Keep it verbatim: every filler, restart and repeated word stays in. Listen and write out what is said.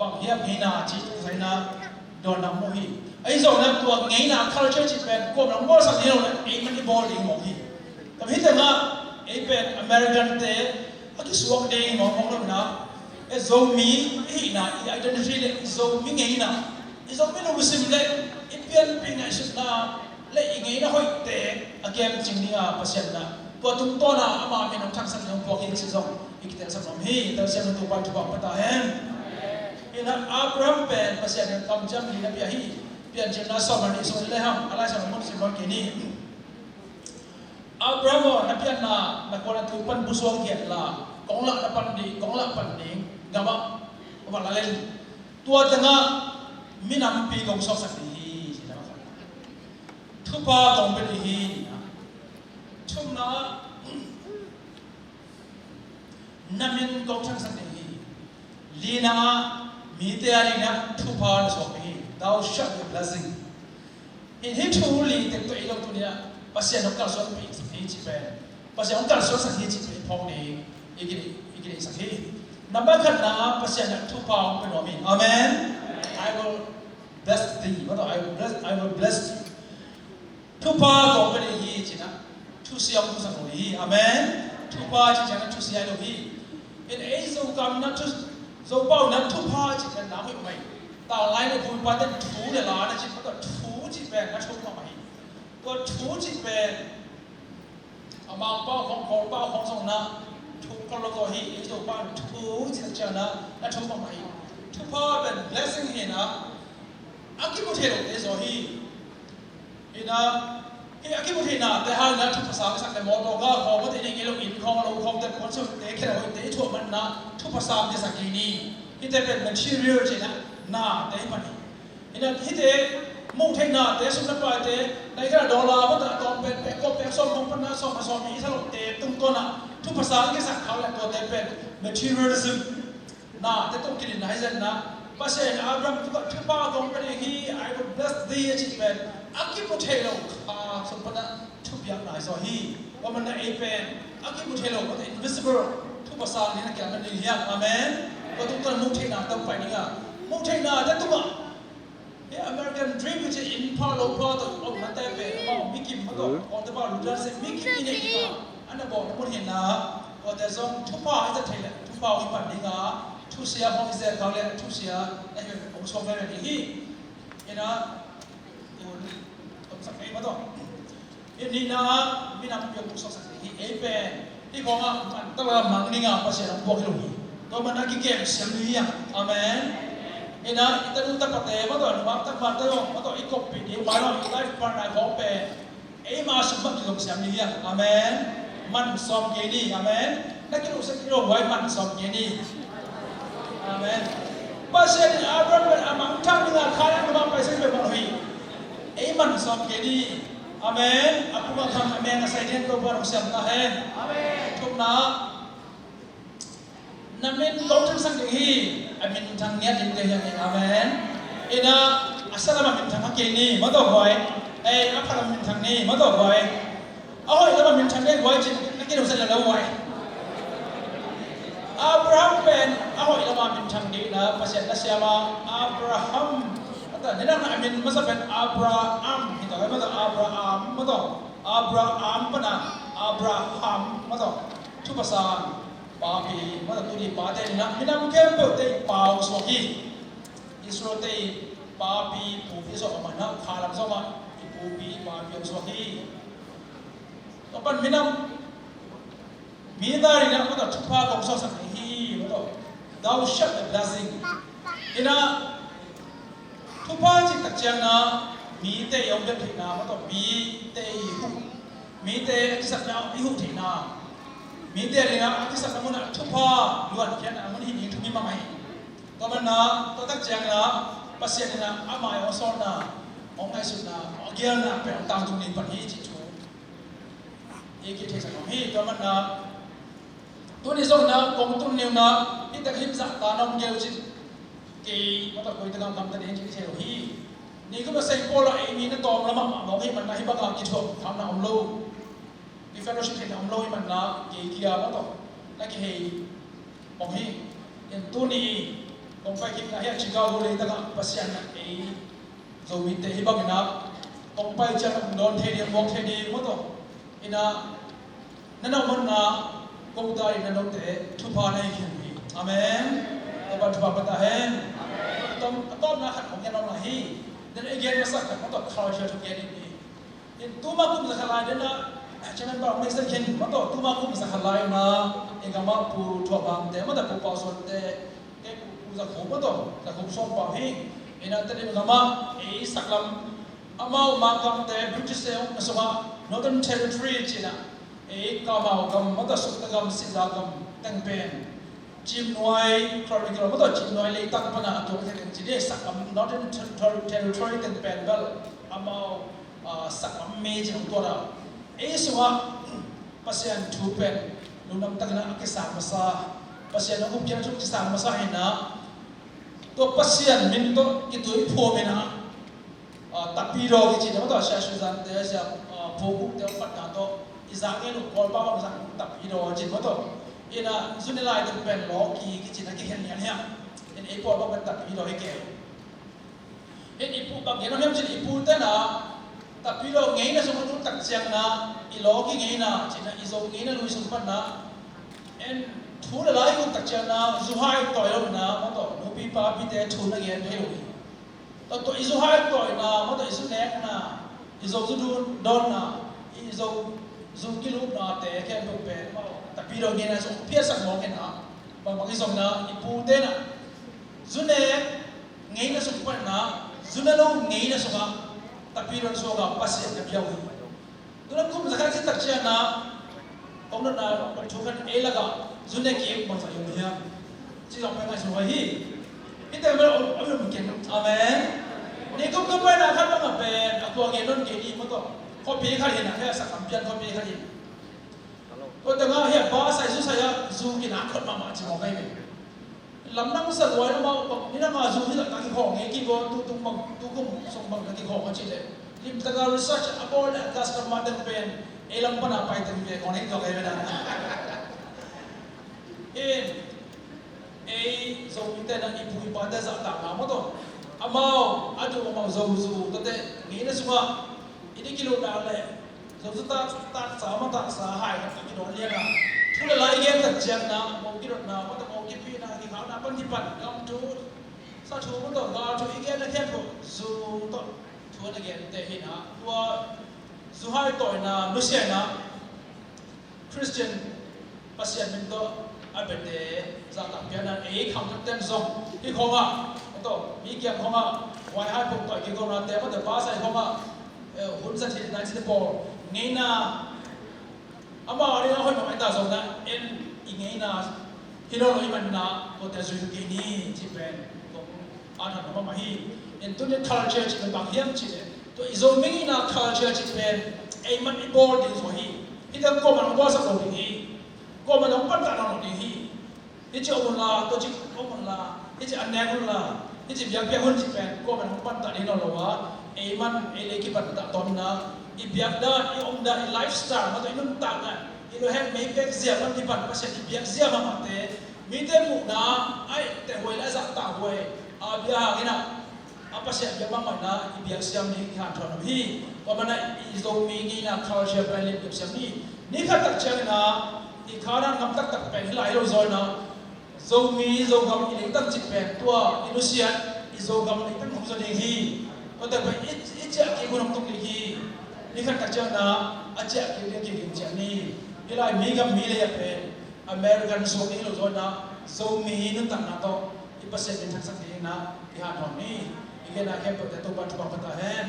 bang hiam ngeina cih zaina dawnna mawh hi. Ahi zongin tua ngeina culture cih pen kuamah in hong bawlsak ding lo le ei man i bawl ding mawh hi. Tua hi tengah ei pen American te a kisuak ding mawh mawh lo na, e Zomi i hihna, i identity le i Zomi ngeina, i Zomi lungsim le i pianpih ngaihsutna le i ngeina hoihte a kemcing dinga Pasian in tua tungtawna ama min hong thangsak ding hong puak hi cih zong i kitelsak nuam hi. Telsiam in Topa in thupha hong pia ta hen. Hi na, Abraham pen Pasian in kamciam li na pia hi. Piancilna sawm le nih sung le hang a lai sawm mun sim kei ni. Abraham aw, na pianna na kuana tu pan pusuak giat la, kong lah na pan ding, kong lah pan ding gamah va la len. Tua tengah minampi kong suaksak ding hi, ci na. Thupha kong pia ding hi. Thumna, na min kong thangsak ding hi. Lina, mite a dingin thupha na suak ding hi. Thou shalt be blessing. Hi, hi thu li tek tawh i lo tu ni a, Pasian hong kalsuanpih hi ci pen, Pasian hong kalsuansak hi ci pen phawk ni i ki, i ki sak hi. Number khatna, Pasian in thupha hong pia nuam hi. Amen. I will bless thee. Mataw, I will bless, I will bless you. Thupha kong pia ding hi ci na, thusia hong thusak lo hi. Amen. Thupha ci ciang na thusia lo hi. In ei Zokam na thu, Zopau na thupha ci ciang na hoih mai. Tanglai le pui pa ten thu le la na ci, tua thu ci pen na thu mahmah hi. Tua thu ci pen a Mangpau khong, Kawlpau khong zong na thu kol lo zaw hi. Ei Zopau thu ci ciang na na thu mahmah hi. Thupha pen blessing hi na, a kimu thei lo te zaw hi. Hi na, hi a kimu theihna te hang na thupha sang kisak le mawtaw, ga khawng, mate nei ngei lo, inn khawng, lo khawng te, khuan sung te, khen a hoih te i thuah man na thupha sang kisak hi ni. Hite pen material ci na, na te hi pan hi. Hi na, hite muh theihna te, sum le pai te, na i khen a dollar, mate a tawm pen pek kawp pek sawm khawng pan na sawm a sawm i sa lo te tungtawn a thupha sang kisak khak le tua te pen materialism. Na te tung kinin na hi zen na, Pasian in Abraham tungah thupha kong pia ding hi, I will bless thee a cih pen a kimu thei lo kha sung pan a thupiakna hi zaw hi. Tua man na ei pen a kimu thei lo, mate invisible thupha sang ni na kiam na ding hi hang. Amen. Tua tungtawn muh theihna tawh pai ding a, muh theihna te tungah hi American dream hi ci, inn pha lo pha tawh om na te pen, amau mi kim, mataw, kawngte pa lu dan se mi kim i neih ding a, an a bawl na mun hi na, tuate zong thupha i zat thei le thupha hong i pan ding a, thusia hong i zel khak le thusia na hi hong suak veve ding hi. Hi na, tomsak ei, mataw. Hi nihna, minam piang suaksak hi. Ei pen hi khawngah man tala mang dingah Pasian hong puak hi lo hi. Tua man a kikem siam ni hi a. Amen. Hi na, i tanu tapate, mataw, nungak takmate zong, mataw, i koppih ding, mataw, i life partner khawng pen ei ma sum mah kilong siam ni hi a. Amen. Man sawm kei ni. Amen. Na kilong sia kilong huai man sawm kei ni. Amen. Pasian in Abraham pen a mangthang dingah Kanaan gam ah pai sia pen mawh hi. Ei man sawm kei ni. Amen. A pum a kham a meng a sai ding Topa hong siam ta hen. Amen. Thumna, na min kong thangsak ding hi. A minthang ngiat ding te hi a ni. Amen. Hi na, a sa lam a minthang a kei ni, mataw huai. Ei, a pha lam a minthang ni, mataw huai. A hoih lam a minthang ding huai cin na kinawhsak lo huai. Abraham pen a hoih lam a minthang ding na Pasian na siam a, Abraham. Ata, ni nang na a min masa pen Abraham hi ta, mataw Abraham, mataw Abraham pana Abraham, mataw thupha sang papi, mataw tuni pate ni na minam khempeuhte i pa hong suak hi. Israelte i papi pupi suak a man a, khalam suak a i pupi i papi hong suak hi. Tua pan minam, mi dari na mataw thupha kong suaksak hi, mataw thou shalt be blessing. Hi na, thupha cih tak ciang na mite i hong bek theihna, mataw mite i huh, mite a kisapna i huh theihna, mite a dingin a kisapna munah thupha luankhiatna mun hi ding thu mi mahmah hi. Tua man na, tua tak ciang na Pasian in a ama i hong sawlna, hong ngaihsutna, hong geelna pen hong tangtung ding pan hi cih thu i kitheisak nuam hi. Tua man na tuni zong na kong tun ni uh na, hi tak him zah ta na hong geel cin, kei mataw koi tak a hong gamta ding cih i thei lo hi. Ni kum a sei pawl a ei mi na tawm lamah mah mawk hi man na, hih bang a kithuah khamna om lo. I fellowship theihna om lo hi man na, kei kia mataw na kihei pong hi. In tuni Kong pai khit na hiah Chicago leitang ah Pasian in ei Zomite hih bangin ah kong pai ciang hong dawn thei ding, muak thei ding maw tawh. Ina na nau man na kong ta in na note thupha na hi khin hi. Amen. Topa thupha pia ta hen. A tawm, a tawmna khat hong gen om lai hi. Ina i gen masak khat maw tawh culture thu gen in hi. In tuma kum zakhat lai dena Chairman Pau Mason khin maw tawh, tuma kum zakhat lai na i gama Pu Thuak Bang te maw tawh, Pu Pau Suan te, kei Pu, Pu Za Khup maw tawh, Za Khup Suan Pau hi. Ina te ding gama ei saklam amau Mangkang te British te hong na sungah Northern Territory cina ei Kamau gam maw tawh, Sukta gam, Siza gam teng pen Cimnuai Chronicle maw tawh, Cimnuai leitang pana a tuak thei ding ci dih, saklam Northern Ter-, Ter-, Territory teng pen bel amau, ah, saklam mi ci hong tuat a. Ei sungah Pasian thu pen lungdam takin a kisang masa, Pasian a gupkhiatna thu kisang masa hi na, tua Pasian min tawh kitui phuam hi na, ah, Tapidaw kici deuh tawh, Sia Susan te, Sia, ah, Phu Kuk te hong patna tawh i zak ngen uh, Kawlpau bang zak Tapidaw ci maw tawh. Ina zune lai tung pen lawki kici na kikhen lian hiam. In ei Kawlpau pen Tapidaw hi kei. In i pu bang gen hiam cin i pu tena Tapidaw ngeina sung a lut tak ciang na i lawki ngeina cin na i Zo ngeina lui sung pan na. En thu le lai lut tak ciang na zuhai tawi lo na maw tawh, nupi papi te thu na gen thei lo hi. Tua, tua i zu haitawina, maw tawh i zu nekna, i zo zu dawnna, i zo zu kilupnate khempeuh pen maw, Tapidaw ngeina sung phiatsak mawk hi na, bangbang i zonna, i pute na zu nek ngeina sung pan na, zu ne lo ngeina sungah Tapidaw suak a Pasian na pia uh hi. Tuna kum zakhat cin tak ciangin ah kong notna thu khat, ei lakah zu ne kik bangzah hi hiam? Ci zong pai ngaihsun huai hi. Hihte mel om om ken. Amen. Ni kum kum pai na khat bang a pen a kua gen non kei ni maw tawh. Khuapi khat hi na, kei a sak lam pian khuapi khat hi. Tua tengah hi a ba sai zu sai a zu kina khot mahmah ci mawk ahi ve. Lamdang sa luai lamah bang, ni dang a zu hi zah na kikhawng ngei kik aw, tu tung bang, tu kum sung bang na kikhawng a cih leh. Limtakin research a bawl leh a class lam mah teng pen ei lam pan a pai teng pen khawng nei tuak ei ve dan. In ei Zomite na i pu i pate zahtakna maw tawh, amau a duh amau Zo zu tate ngeina sungah i ding kilutna leh Zo zu tak, taksa maw taksa hai khat ka kidawn lian a, thu le la i gen tak ciangin ah mo kidotna maw tawh, mo kipihna, kikhakna pan kipan gam thu, sa thu maw tawh, gal thu i genna khempeuh zu tawh thu a na gente hi na, tua zu haitawina, nusiatna, Khristian Pasian min tawh a biate zahtak piakna ei khangthakte'n zong hih khawngah, a tawh mi kiang khawngah huaihai phungtawi kigonate maw tawh, pasai khawngah, eh, hun zat hi nai cite pawl ngeina, amau a ding a hoih mahmah i ta zong na, en i ngeina hi lo lo i manna tuate zui kei ni cih pen kong a than mahmah hi. En tuni culture cih pen bang hiam cih leh, tua i Zomi ngeina culture cih pen ei man i bawl ding zaw hi. Hih teng kuaman hong bawlsak lo ding hi. Kuaman hong pantah nawn lo ding hi. Hih ci om unla, tua ci om unla, hih ci an nek unla, hih ci biakpiak un cih pen kuaman hong pantah ding nawn lo a, ei man ei lei kipantah tawm na, i biak dan, i om dan, i lifestyle, maw tawh i nuntakna, i lawhek mei pek zia pan kipan Pasian i biak zia mahmahte, mite muhna, ai, teh huai le a zahtak huai a bia hangin ah, a Pasian biak bangmah in ah i biak siam ding i hanthawn uh hi. Tua manin ah i Zomi ngeina culture pen limlim siam ni. Ni khat tak ciangin ah i khanan ngam taktak pen hi lai hi lo zaw in ah, Zomi Zogam i leitang cih pen tua i nusiat i Zogam leitang hong zaw ding hi. Tua tak pen i, i ciah kik hun hong tung ding hi. Ni khat tak ciangin ah a ciah kik ding kik ding ciah ni. Hi lai mi gam mi lei ah pen American suak ding hi lo zaw in ah, Zomi nuntakna tawh i Pasian min thangsak dingin ah i hanthawn ni. I genna khempeuhte Topa'n thupha pia ta hen.